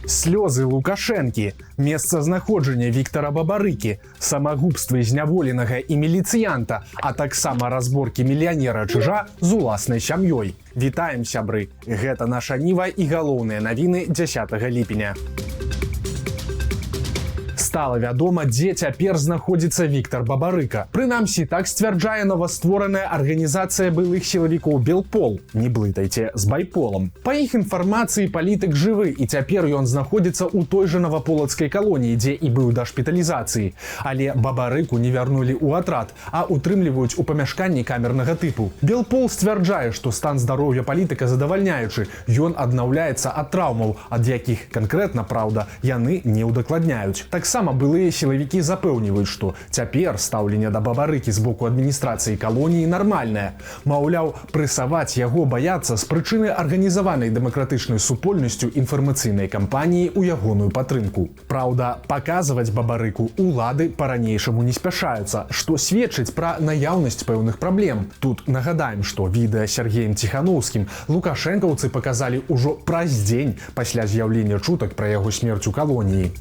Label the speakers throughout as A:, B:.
A: Слёзы Лукашэнкі, месцазнаходжанне Віктара Бабарыкі, самагубствы зняволенага і міліцыянта, а таксама разборкі мільянера Чыжа з уласнай сям'ёй. Вітаем, сябры. Гэта «Наша Ніва» і галоўныя навіны 10 ліпеня. Стала вядома, дзе цяпер знаходзіцца Віктар Бабарыка. Прынамсі, так сцвярджае новаствораная арганізацыя былых сілавікоў «Белпол». Не блытайце з «Байполам». Па іх інфармацыі, палітык жывы, і цяпер ён знаходзіцца ў той жа наваполацкай калоніі, дзе і быў да шпіталізацыі. Але Бабарыку не вярнулі ў атрад, а утрымліваюць у памяшканні камернага тыпу. «Белпол» сцвярджае, што стан здароўя палітыка задавальняючы. Ён аднаўляецца ад траўмаў, ад якіх канкрэтна, праўда, яны не ўдакладняюць. Таксама былыя сілавікі запэўніваюць, што цяпер стаўленне да Бабарыкі з боку адміністрацыі калоніі нармальнае. Маўляў, прэсаваць яго баяцца з прычыны арганізаванай дэмакратычнай супольнасцю інфармацыйнай кампаніі ў ягоную падтрымку. Праўда, паказваць Бабарыку улады па-ранейшаму не спяшаюцца, што сведчыць пра наяўнасць пэўных праблем. Тут нагадаем, што відэа з Сяргеем Ціханоўскім лукашэнкаўцы паказалі ўжо праз дзень пасля з'яўлення чутак пра яго смерць у калоніі.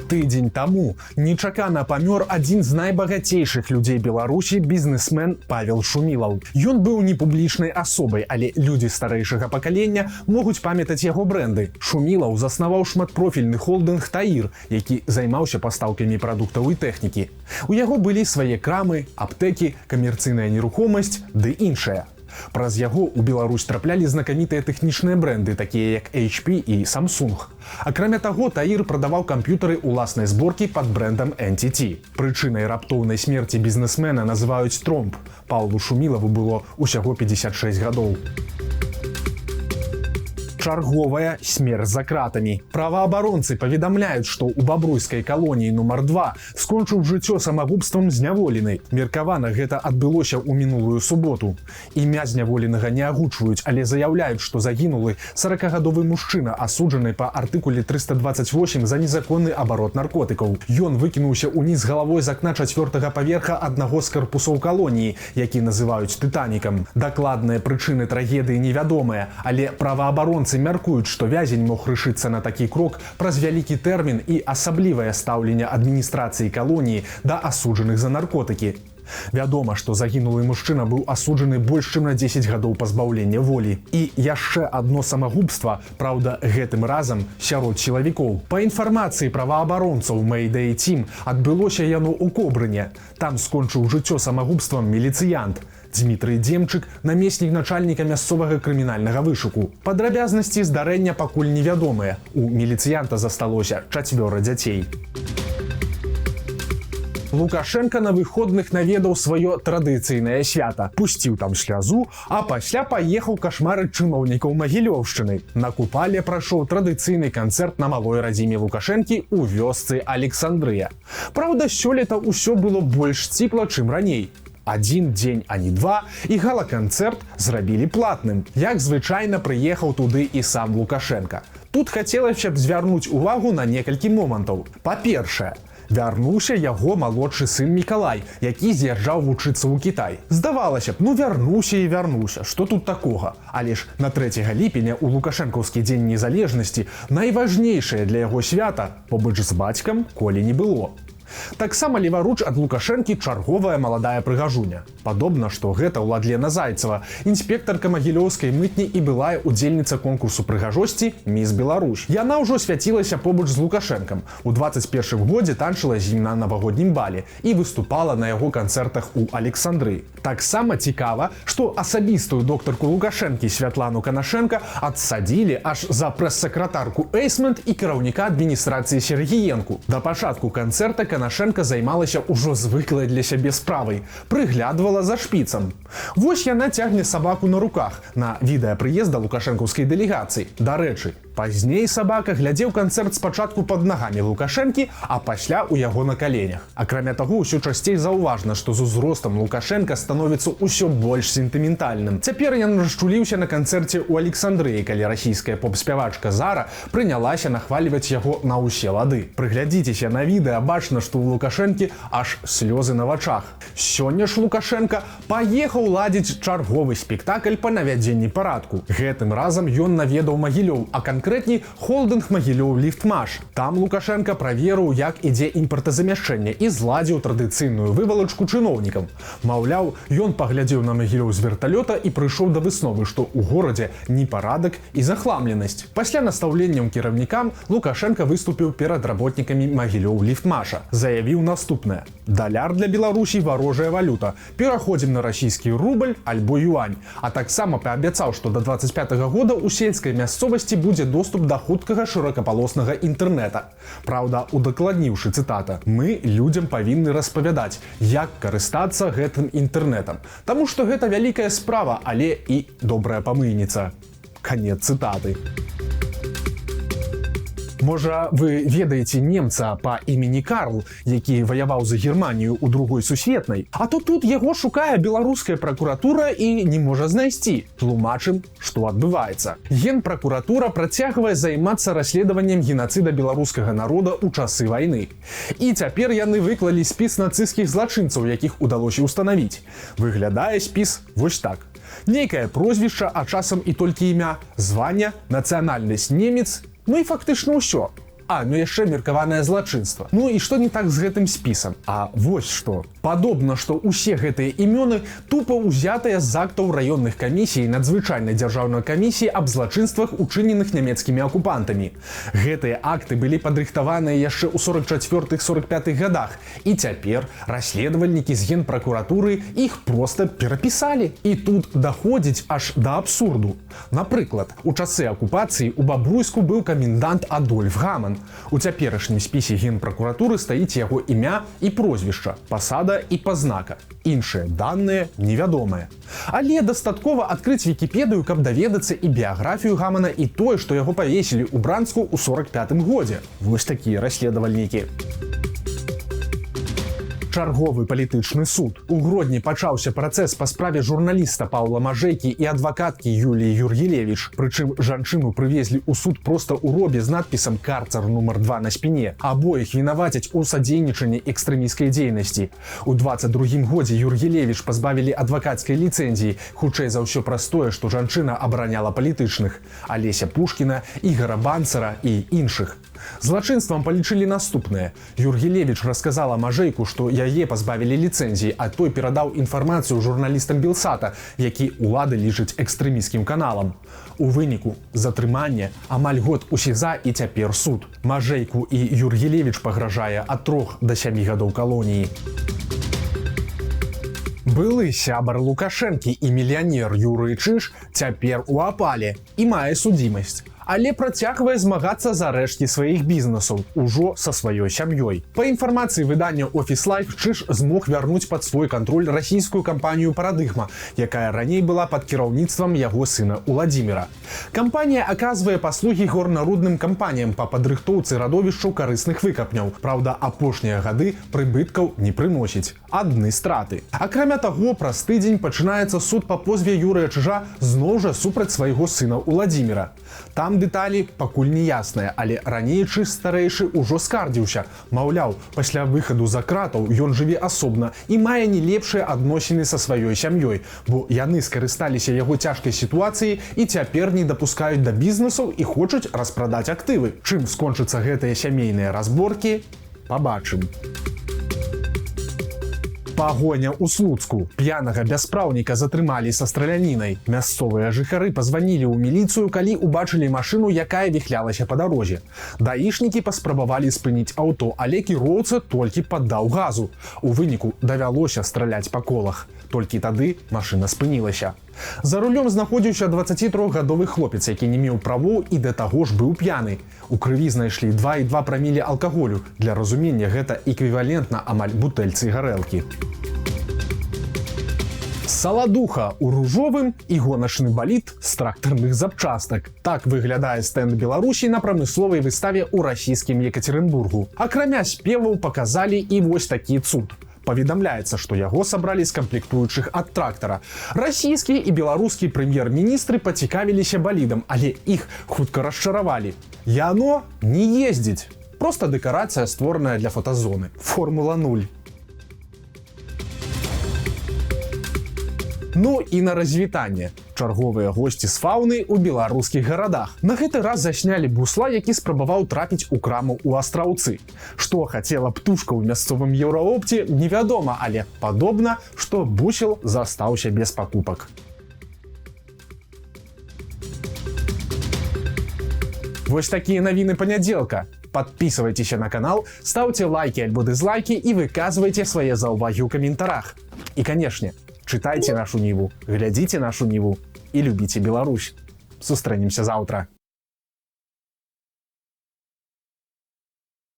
A: Тыдзень таму нечакана памёр адзін з найбагацейшых людзей Беларусі, бізнесмен Павел Шумілаў. Ён быў не публічнай асобай, але людзі старэйшага пакалення могуць памятаць яго бренды. Шумілаў заснаваў шматпрофільны холдынг «Таір», які займаўся пастаўкамі прадуктаў і тэхнікі. У яго былі свае крамы, аптэкі, камерцыйная нерухомасць ды іншае. Праз яго ў Беларусь траплялі знакамітыя тэхнічныя бренды, такія як HP і Samsung. Акрамя таго, «Таір» прадаваў камп'ютары ўласнай зборкі пад брэндам NTT. Прычынай раптоўнай смерці бізнесмена называюць тромб. Паўлу Шумілаву было ўсяго 56 гадоў. Чарговая смерць за кратамі. Праваабаронцы паведамляюць, што ў бабруйскай калоніі нумар 2 скончыў жыццё самагубствам зняволены. Меркавана, гэта адбылося ў мінулую суботу. Імя зняволенага не агучваюць, але заяўляюць, што загінулы 40гадовы мужчына, асуджаны па артыкуле 328 за незаконны абарот наркотыкаў. Ён выкінуўся ўніз галавой з акна чацвёртага паверха аднаго з карпусоў калоніі, які называюць «Тытанікам». Дакладныя прычыны трагедыі невядомыя, але праваабаронцы мяркуюць, што вязень мог рашыцца на такі крок праз вялікі тэрмін і асаблівае стаўленне адміністрацыі калоніі да асуджаных за наркотыкі. Вядома, што загінулы мужчына быў асуджаны больш чым на 10 гадоў пазбаўлення волі. І яшчэ адно самагубства, праўда, гэтым разам сярод сілавікоў. Па інфармацыі праваабаронцаў Mayday Team, адбылося яно ў Кобрыне. Там скончыў жыццё самагубствам міліцыянт Дзмітрый Дземчык, намеснік начальніка мясцовага крымінальнага вышуку. Падрабязнасці здарэння пакуль невядомыя. У міліцыянта засталося чацвёра дзяцей. Лукашэнка на выходных наведаў сваё традыцыйнае свята, пусціў там слязу, а пасля паехаў кашмарыць чыноўнікаў Магілёўшчыны. На Купалле прайшоў традыцыйны канцэрт на малой радзіме Лукашэнкі, у вёсцы Александрыя. Праўда, сёлета ўсё было больш сціпла, чым раней. Адзін дзень, а не два, і гала-канцэрт зрабілі платным. Як звычайна, прыехаў туды і сам Лукашэнка. Тут хацелася б звярнуць увагу на некалькі момантаў. Па-першае, вярнуўся яго малодшы сын Мікалай, які з'язджаў вучыцца ў Кітай. Здавалася б, ну вярнуўся і вярнуўся, што тут такога? Але ж на 3 ліпеня, у лукашэнкаўскі Дзень незалежнасці, найважнейшае для яго свята, побач з бацькам Колі не было. Таксама леваруч ад Лукашэнкі чарговая маладая прыгажуня. Падобна, што гэта Уладлена Зайцева, інспектарка магілёўскай мытні і былая удзельніца конкурсу прыгажосці «Міс Беларусь». Яна ўжо свяцілася побач з Лукашэнкам. У 21 годзе танчыла з ім на навагоднім бале і выступала на яго канцэртах у Александрыі. Таксама цікава, што асабістую доктарку Лукашэнкі Святлану Канашэнка адсадзілі аж за прэс-сакратарку Эйсмент і кіраўніка адміністрацыі Сергіенку. Да пачатку канцэрта Канашэнка займалася ўжо звыклай для сябе справай, прыглядвала за шпіцам. Вось яна цягне сабаку на руках на відэа прыезда лукашэнкаўскай дэлегацыі. Дарэчы, пазней сабака глядзеў канцэрт спачатку пад нагамі Лукашэнкі, а пасля ў яго на каленях. Акрамя таго, ўсё часцей заўважна, што з узростам Лукашэнка становіцца ўсё больш сентыментальным. Цяпер ён расчуліўся на канцэрце ў Александрыі, калі расійская поп-спявачка Зара прынялася нахваліваць яго на ўсе лады. Прыглядзіцеся на відэа, бачна, што ў Лукашэнкі аж слёзы на вачах. Сёння ж Лукашэнка паехаў ладзіць чарговы спектакль па навядзенні парадку. Гэтым разам ён наведаў Магілёў, а канкрэтна Канкрэтней, холдынг «Магілёў Ліфтмаш». Там Лукашэнка праверыў, як ідзе імпартазамяшчэнне, і зладзіў традыцыйную вывалачку чыноўнікам. Маўляў, ён паглядзеў на Магілёў з верталёта і прыйшоў да высновы, што ў горадзе непарадак і захламленасць. Пасля настаўленняў кіраўнікам Лукашэнка выступіў перад работнікамі «Магілёў Ліфтмаша». Заявіў наступнае: «Даляр для Беларусі варожая валюта. Пераходзім на расійскі рубль альбо юань». А таксама паабяцаў, што до 25 -го года ў сельскай мясцовасці будзе доступ да хуткага шырокапалоснага інтэрнэта. Праўда, удакладніўшы, цытата: «Мы людзям павінны распавядаць, як карыстацца гэтым інтэрнэтам. Таму што гэта вялікая справа, але і добрая памыйніца». Канец цытаты. Можа, вы ведаеце немца па імені Карл, які ваяваў за Германію ў Другой сусветнай. А то тут яго шукае беларуская пракуратура і не можа знайсці. Тлумачым, што адбываецца. Генпракуратура працягвае займацца расследаваннем генацыда беларускага народа ў часы вайны. І цяпер яны выклалі спіс нацысцкіх злачынцаў, якіх удалося ўстанавіць. Выглядае спіс вось так. Нейкае прозвішча, а часам і толькі імя, звання, нацыянальнасць немец, ну і фактычна ўсё. А, ну яшчэ меркаванае злачынства. Ну і што не так з гэтым спісам? А вось што. Падобна, што ўсе гэтыя імёны тупа ўзятыя з актаў раённых камісій Надзвычайнай дзяржаўнай камісіі аб злачынствах, учыненых нямецкімі акупантамі. Гэтыя акты былі падрыхтаваныя яшчэ ў 44-45 годах. І цяпер расследавальнікі з генпракуратуры іх проста перапісалі. І тут даходзіць аж да абсурду. Напрыклад, у часы акупацыі у Бабруйску быў камендант Адольф Гаман. У цяперашнім спісе генпракуратуры стаіць яго імя і прозвішча, пасада і пазнака. Іншыя даныя невядомыя. Але дастаткова адкрыць Вікіпедыю, каб даведацца і біяграфію Гамана, і тое, што яго павесілі ў Бранску ў 45 годзе. Вось такія расследавальнікі. Чарговы палітычны суд. У Гродні пачаўся працэс па справе журналіста Паўла Мажэйкі і адвакаткі Юліі Юргелевіч. Прычым жанчыну прывезлі ў суд проста ў робе з надпісам «Карцер нумар 2» на спіне. Абоіх вінавацяць у садзейнічанні экстрэмісцкай дзейнасці. У 22 годзе Юргелевіч пазбавілі адвакацкай ліцэнзіі, хутчэй за ўсё праз тое, што жанчына абараняла палітычных: Алеся Пушкіна, Ігара Банцара і іншых. Злачынствам палічылі наступнае. Юргелевіч расказала Мажэйку, што яе пазбавілі ліцэнзіі, а той перадаў інфармацыю журналістам Белсата, які улады лічаць экстрэмісцкім каналам. У выніку затрыманне, амаль год у СІЗА і цяпер суд. Мажэйку і Юргелевіч пагражае ад 3 да 7 гадоў калоніі. Былы сябар Лукашэнкі і мільянер Юрый Чыж цяпер у апале і мае судзімасць, але працягвае змагацца за рэшткі сваіх бізнесаў ужо са сваёй сям'ёй. Па інфармацыі выдання Офіс Лайф, Чыж змог вярнуць пад свой кантроль расійскую кампанію «Парадыгма», якая раней была пад кіраўніцтвам яго сына Уладзіміра. Кампанія аказвае паслугі горнарудным кампаніям па падрыхтоўцы радовішчаў карысных выкапняў. Праўда, апошнія гады прыбыткаў не прыносіць. Адны страты. Акрамя таго, праз тыдзень пачынаецца суд па позве Юрыя Чыжа, зноў жа супраць свайго сына Уладзіміра. Там дэталі пакуль не ясныя, але раней Чыж старэйшы ўжо скардзіўся. Маўляў, пасля выхаду за кратаў ён жыве асобна і мае не лепшыя адносіны са сваёй сям'ёй, бо яны скарысталіся яго цяжкай сітуацыяй і цяпер не дапускаюць да бізнесаў і хочуць распрадаць актывы. Чым скончацца гэтыя сямейныя разборкі, пабачым. Пагоня ў Слуцку. П'янага бяспраўніка затрымалі са стралянінай. Мясцовыя жыхары пазванілі ў міліцыю, калі ўбачылі машыну, якая віхлялася па дарозе. Даішнікі паспрабавалі спыніць аўто, але кіроўца толькі паддаў газу. У выніку давялося страляць па колах. Толькі тады машына спынілася. За рулём знаходзіўся 23гадовы хлопец, які не меў правоў і да таго ж быў п'яны. У крыві знайшлі 2,2 прамілі алкаголю. Для разумення, гэта эквівалентна амаль бутэльцы гарэлкі. Саладуха ў ружовым і гоначны балід з трактарных запчастак. Так выглядае стэнд Беларусі на прамысловай выставе ў расійскім Екатерынбургу. Акрамя спеваў паказалі і вось такі цуд. Паведамляецца, што яго сабралі з камплектуючых ад трактара. Расійскі і беларускі прэм'ер-міністры пацікавіліся балідам, але іх хутка расчаравалі. Яно не ездзіць. Проста дэкарацыя, створаная для фотазоны. Формула 0. Ну і на развітанне. Чарговыя госці з фауны ў беларускіх гарадах. На гэты раз заснялі бусла, які спрабаваў трапіць у краму ў Астраўцы. Што хацела птушка ў мясцовым Еўраопце, невядома, але падобна, што бусел застаўся без пакупак. Вось такія навіны панядзелка. Падпісвайцеся на канал, стаўце лайки альбо дызлайкі і выказвайце свае заўвагі ў каментарах. І, канешне, чытайце Нашу Ніву, глядзіце Нашу Ніву і любіце Беларусь. Сустрэнемся заўтра.